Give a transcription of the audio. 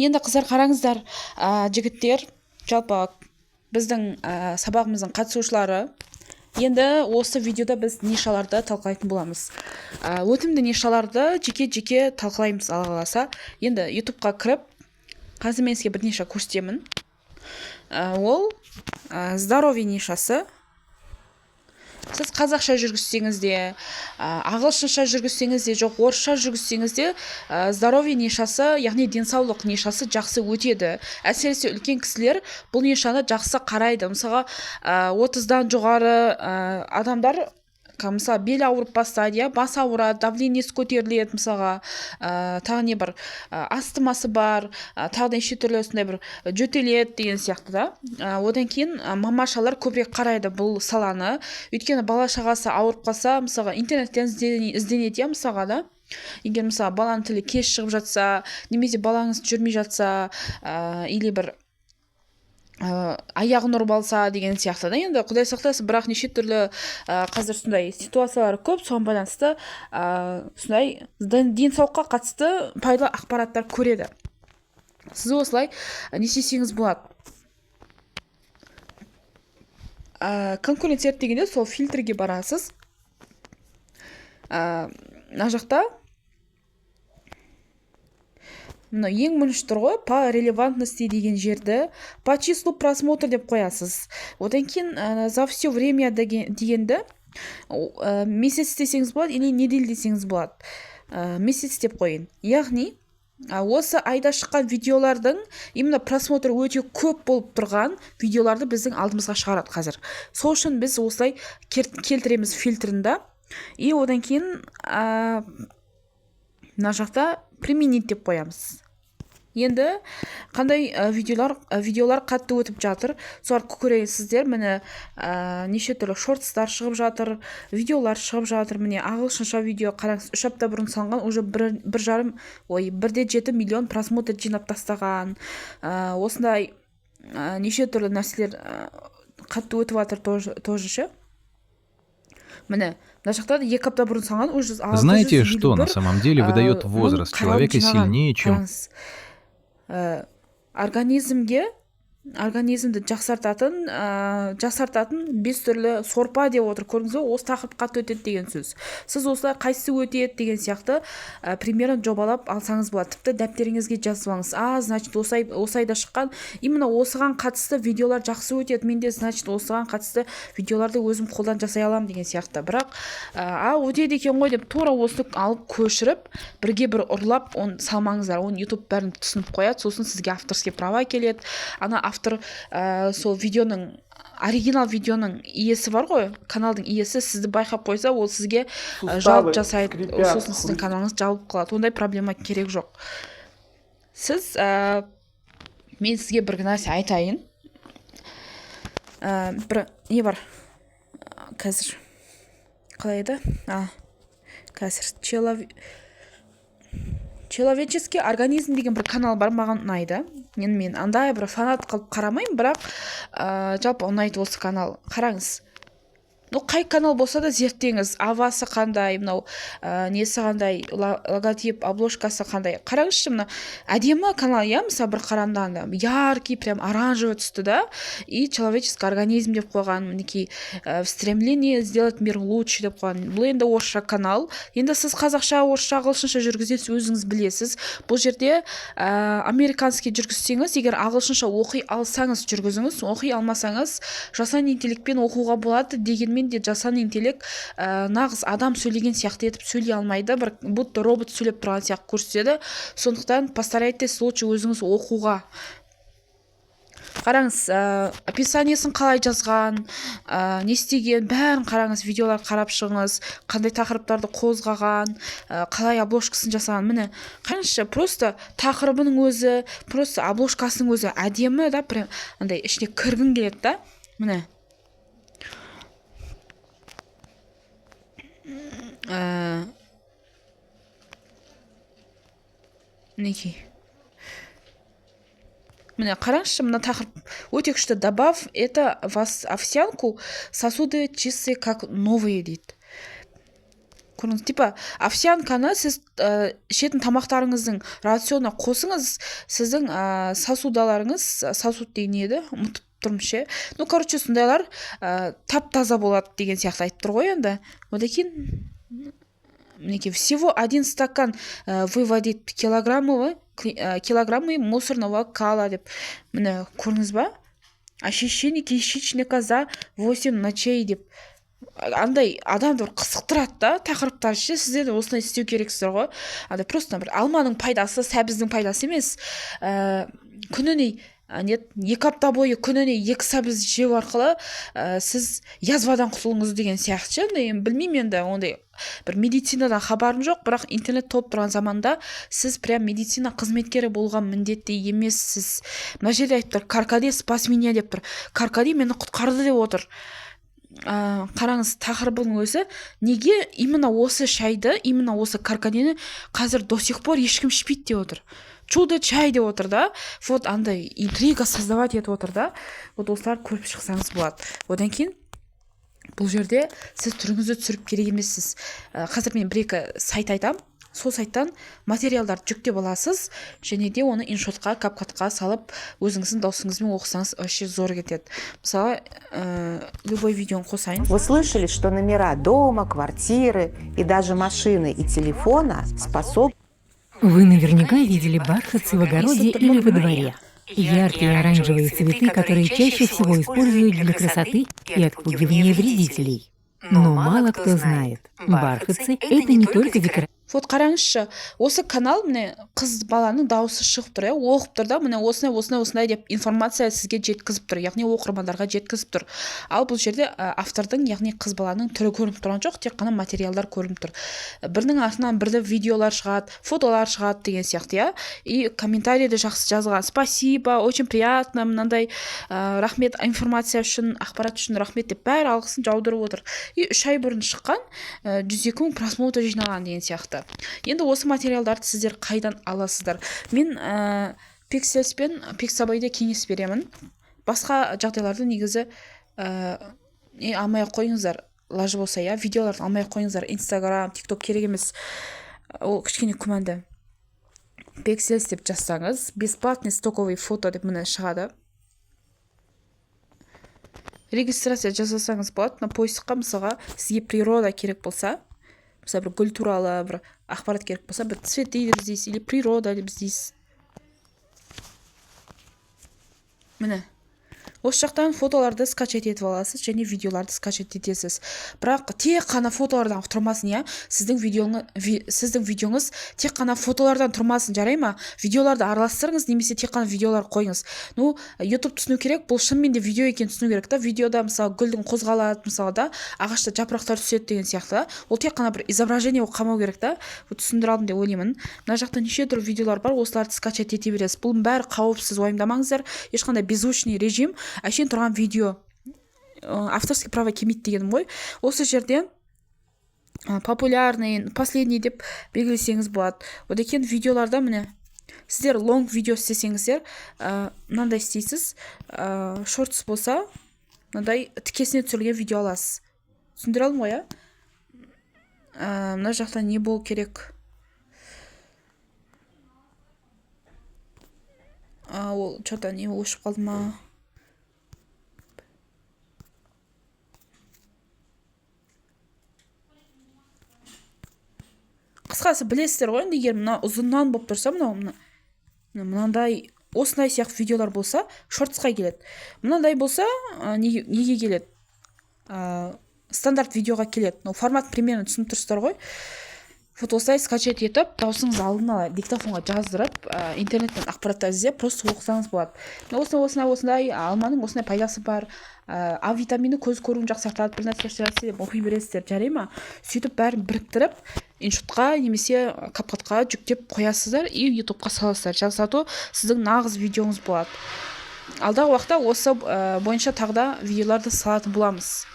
Енді, қыздар, қараңыздар, жігіттер, жалпы біздің сабағымыздың қатысушылары, енді осы видеода біз нишаларды талқылайтын боламыз. Өтімді нишаларды жеке жеке талқылаймыз, Алла қаласа. Енді Ютубқа кіріп, қазір мен сізге бір ниша көрсетемін. Ол здоровье нишасы. Сіз қазақша жүргізсеңіз де, ағылшынша жүргізсеңіз де, жоқ, орысша жүргізсеңіз де, здоровье нишасы, яғни денсаулық нишасы жақсы өтеді. Әсіресе үлкен кісілер бұл нишаны жақсы қарайды. Мысалға, 30-дан жоғары адамдар, мысалы, бел ауырып бастайды, иә, бас ауырады, давлениесі көтеріледі, мысалға, тағы не бар, астмасы бар, тағы да неше түрлі осындай бір жөтеледі деген сияқты да. Одан кейін мамашалар көбірек қарайды бұл саланы, өйткені бала шағасы ауырып қалса, мысалға, интернеттен ізденеді, иә, мысалға да. Егер, мысалы, баланың тілі кеш шығып жатса немесе балаңыз жүрмей жатса, или бір аяғын ұрып алса деген сияқты да. Енді құдай сақтасын, бірақ неше түрлі қазір сондай ситуациялар көп. Соған байланысты сондай денсаулыққа қатысты пайдалы ақпараттар көреді. Сіз осылай не істесеңіз болады. Конкуренттер дегенде сол фильтрге барасыз. Мына жақта мына ең бірінші тұр ғой, по релевантности деген жерді по числу просмотр деп қоясыз. Одан кейін за все время дегенді месяц десеңіз болады или неделя десеңіз болады. Месяц деп қояйын, яғни осы айда шыққан видеолардың именно просмотр өте көп болып тұрған видеоларды біздің алдымызға шығарады қазір. Сол үшін біз осылай келтіреміз фильтрін да. И одан кейін мына жақта применить деп қоямыз. Енді қандай видеолар қатты өтіп жатыр, соларды көресіздер. Міне, неше түрлі шортстар шығып жатыр, видеолар шығып жатыр. Міне, ағылшынша видео, қараңыз, 3 апта бұрын салынған, уже бір жарым, ой, 1,7 миллион просмотр жинап тастаған. Осындай неше түрлі нәрселер қатты өтіп жатыр тоже ше. Міне, мына жақта да 2 апта бұрын салған, уже Знаете, что на 651 самом деле выдает мың возраст қаралым человека жинаған. сильнее, чем Қараңыз, организмді жақсартатын бес түрлі сорпа деп отыр, көрдіңіз бе? Осы тақырып қатты өтеді деген сөз. Сіз осылай қайсысы өтеді деген сияқты примерно жобалап алсаңыз болады. Тіпті дәптеріңізге жазып алыңыз. А, значит, осы айда шыққан именно осыған қатысты видеолар жақсы өтеді менде, значит, осыған қатысты видеоларды өзім қолдан жасай аламын деген сияқты. Бірақ а, өтеді екен ғой деп, тура осыны алып, көшіріп, бірге бір ұрлап, оны салмаңыздар. Оны Ютуб бәрін түсініп қояды, сосын сізге авторский права келеді. Ана автор, сол видеоның, оригинал видеоның иесі бар ғой, каналдың иесі сізді байқап қойса, ол сізге жалоб Суставы жасайды, скрипят, сосын сіздің каналыңыз жабылып қалады. Ондай проблема керек жоқ. Сіз мен сізге бір нәрсе айтайын. Бір не бар қазір, қалай еді, а, қазір «Человеческий организм» деген бір канал бар, маған ұнайды. Енді мен андай бір фанат қылып қарамаймын, бірақ жалпы ұнайды осы канал. Қараңыз, ну, қай канал болса да, зерттеңіз: авасы қандай, мынау несі қандай, логотип, обложкасы қандай. Қараңызшы, мына әдемі канал, иә. Мысалы, бір қарағанда яркий, прям оранжевый түсті да. И «Человеческий организм» деп қойған, мінекей, «В стремлении сделать мир лучше» деп қойған. Бұл енді орысша канал. Енді сіз қазақша, орысша, ағылшынша жүргізесіз, өзіңіз білесіз. Бұл жерде американский жүргізсеңіз, егер ағылшынша оқи алсаңыз, жүргізіңіз. Оқи алмасаңыз, жасанды интеллектпен оқуға болады. Дегенмен де жасанды интеллект нағыз адам сөйлеген сияқты етіп сөйлей алмайды, бір будто робот сөйлеп тұрған сияқты көрсетеді. Сондықтан постарайтесь лучше өзіңіз оқуға. Қараңыз, описаниесін қалай жазған, не істеген, бәрін қараңыз. Видеолар қарап шығыңыз, қандай тақырыптарды қозғаған, қалай обложкасын жасаған. Міне, қараңызшы, просто тақырыбының өзі, просто обложкасының өзі әдемі да, прям андай ішіне кіргің келеді да. Міне, мінекей, міне, қараңызшы, мына тақырып өте күшті. «Добавь это в овсянку: сосуды чистые, как новые», — дейді. Көрдіңіз, типа овсянканы сіз ішетін тамақтарыңыздың рационына қосыңыз, сіздің сосудаларыңыз, сосуд деген не еді, ұмытып тұрмын ше. Ну, короче, сондайлар тап-таза болады деген сияқты айтып тұр ғой енді. Одан кейін мінекей, всего 1 стакан выводит килограммы мусорного кала деп. Міне, көрдіңіз ба? Очищение кишечника за 8 ночей деп. Андай адамды бір қызықтырады да тақырыптар ше. Сіздер де осылай істеу керексіздер ғой. Андай просто бір алманың пайдасы, сәбіздің пайдасы емес. Күніне, нет, 2 апта бойы күніне 2 сәбіз жеу арқылы сіз язвадан құтылыңыз деген сияқты ше. Енді мен білмеймін енді, ондай бір медицинадан хабарым жоқ, бірақ интернет толып тұрған заманда сіз прям медицина қызметкері болуға міндетті емессіз. Мына жерде айтып тұр, каркаде спас меня деп тұр. Каркаде мені құтқарды деп отыр. Қараңыз, тақырыбының өзі неге именно осы шайды, именно осы каркадені қазір до сих пор ешкім ішпейді деп отыр. Чудо чай деп отыр да. Вот андай интрига создавать етіп отыр да. Вот осылар көріп шықсаңыз болады. Одан кейін бұл жерде сіз түріңізді түсіріп керек емессіз. Қазір мен бір-екі сайт айтам. Сол сайттан материалдарды жүктеп аласыз және де оны иншотқа, капкатқа салып, өзіңіздің даусыңызбен оқысаңыз вообще зор кетеді. Мысалы, любой видеоны қосайын. Вы слышали, что номера дома, квартиры и даже машины и телефона способны Вы наверняка видели бархатцы в огороде или во дворе. Яркие оранжевые цветы, которые чаще всего используют для красоты и отпугивания вредителей. Но мало кто знает, бархатцы – это не только декоративные. Вот қараңызшы, осы канал, міне, қыз баланың дауысы шығып тұр, иә, оқып тұр да, міне, осындай, осындай, осындай деп информация сізге жеткізіп тұр, яғни оқырмандарға жеткізіп тұр. Ал бұл жерде автордың, яғни қыз баланың түрі көрініп тұрған жоқ, тек қана материалдар көрініп тұр. Бірінің артынан бірді видеолар шығады, фотолар шығады деген сияқты, иә. И комментарийде жақсы жазған: спасибо, очень приятно, мынандай, рахмет информация үшін, ақпарат үшін рахмет деп бәрі алғысын жаудырып отыр. И 3 ай бұрын шыққан, 102 000 просмотр жинаған деген сияқты. Енді осы материалдарды сіздер қайдан аласыздар? Мен Pexels пен Pixabay-да кеңес беремін. Басқа жағдайларды негізі не алмай ақ қойыңыздар, лажы болса, иә, видеоларды алмай ақ қойыңыздар. Инстаграм, Тикток керек емес, ол кішкене күмәнді. Pexels деп жазсаңыз, бесплатный стоковый фото деп міне шығады. Регистрация жасасаңыз болады. Мына поискқа, мысалға, сізге природа керек болса, мысалы, бір гүл туралы бір ақпарат керек болса, бір цветы деп іздейсіз или природа деп іздейсіз. Міне, осы жақтан фотоларды скачать етіп аласыз және видеоларды скачать етесіз. Бірақ тек қана фотолардан тұрмасын, иә, сіздің видеоңыз тек қана фотолардан тұрмасын, жарай ма? Видеоларды араластырыңыз немесе тек қана видеолар қойыңыз. Ну, YouTube түсіну керек, бұл шынымен де видео екенін түсіну керек та. Видеода, мысалы, гүлдің қозғалады, мысалы да, ағашта жапырақтар түседі деген сияқты, ол тек қана бір изображение болып қалмау керек та. Вот түсіндіре алдым деп ойлаймын. Мына жақта неше түрлі видеолар бар, осыларды скачать ете бересіз. Бұның бәрі қауіпсіз, уайымдамаңыздар, ешқандай беззвучный режим, әшейін тұрған видео, авторский право келмейді дегенім ғой. Осы жерде популярный, последний деп белгілесеңіз болады. Одан кейін видеоларда, міне, сіздер лонг видео істесеңіздер, мынандай істейсіз, шортс болса, мынандай тікесіне түсірілген видео аласыз. Түсіндіре алдым ғой, иә? Мына жақта не болу керек? Ол чё-то не өшіп қалды ма? Қысқасы, білесіздер ғой енді, егер мына ұзыннан болып тұрса, мынау, мына, мынандай, осындай сияқты видеолар болса, шортсқа келеді. Мынандай болса, неге келеді? Стандарт видеоға келеді. Ну, формат примерно түсініп тұрсыздар ғой. Вот осылай скачать етіп, дауысыңызды алдын ала диктофонға жаздырып, интернеттен ақпараттар іздеп, просто оқысаңыз болады. Мына осындай, осындай, осындай алманың осындай пайдасы бар, А витамині көз көруін жақсартады, бір нәрсе нәрсе деп оқи бересіздер, жарай ма? Сөйтіп бәрін біріктіріп, иншотқа немесе капкатқа жүктеп қоясыздар и ютубқа саласыздар. Зато сіздің нағыз видеоңыз болады. Алдағы уақытта осы бойынша тағы да видеоларды салатын боламыз.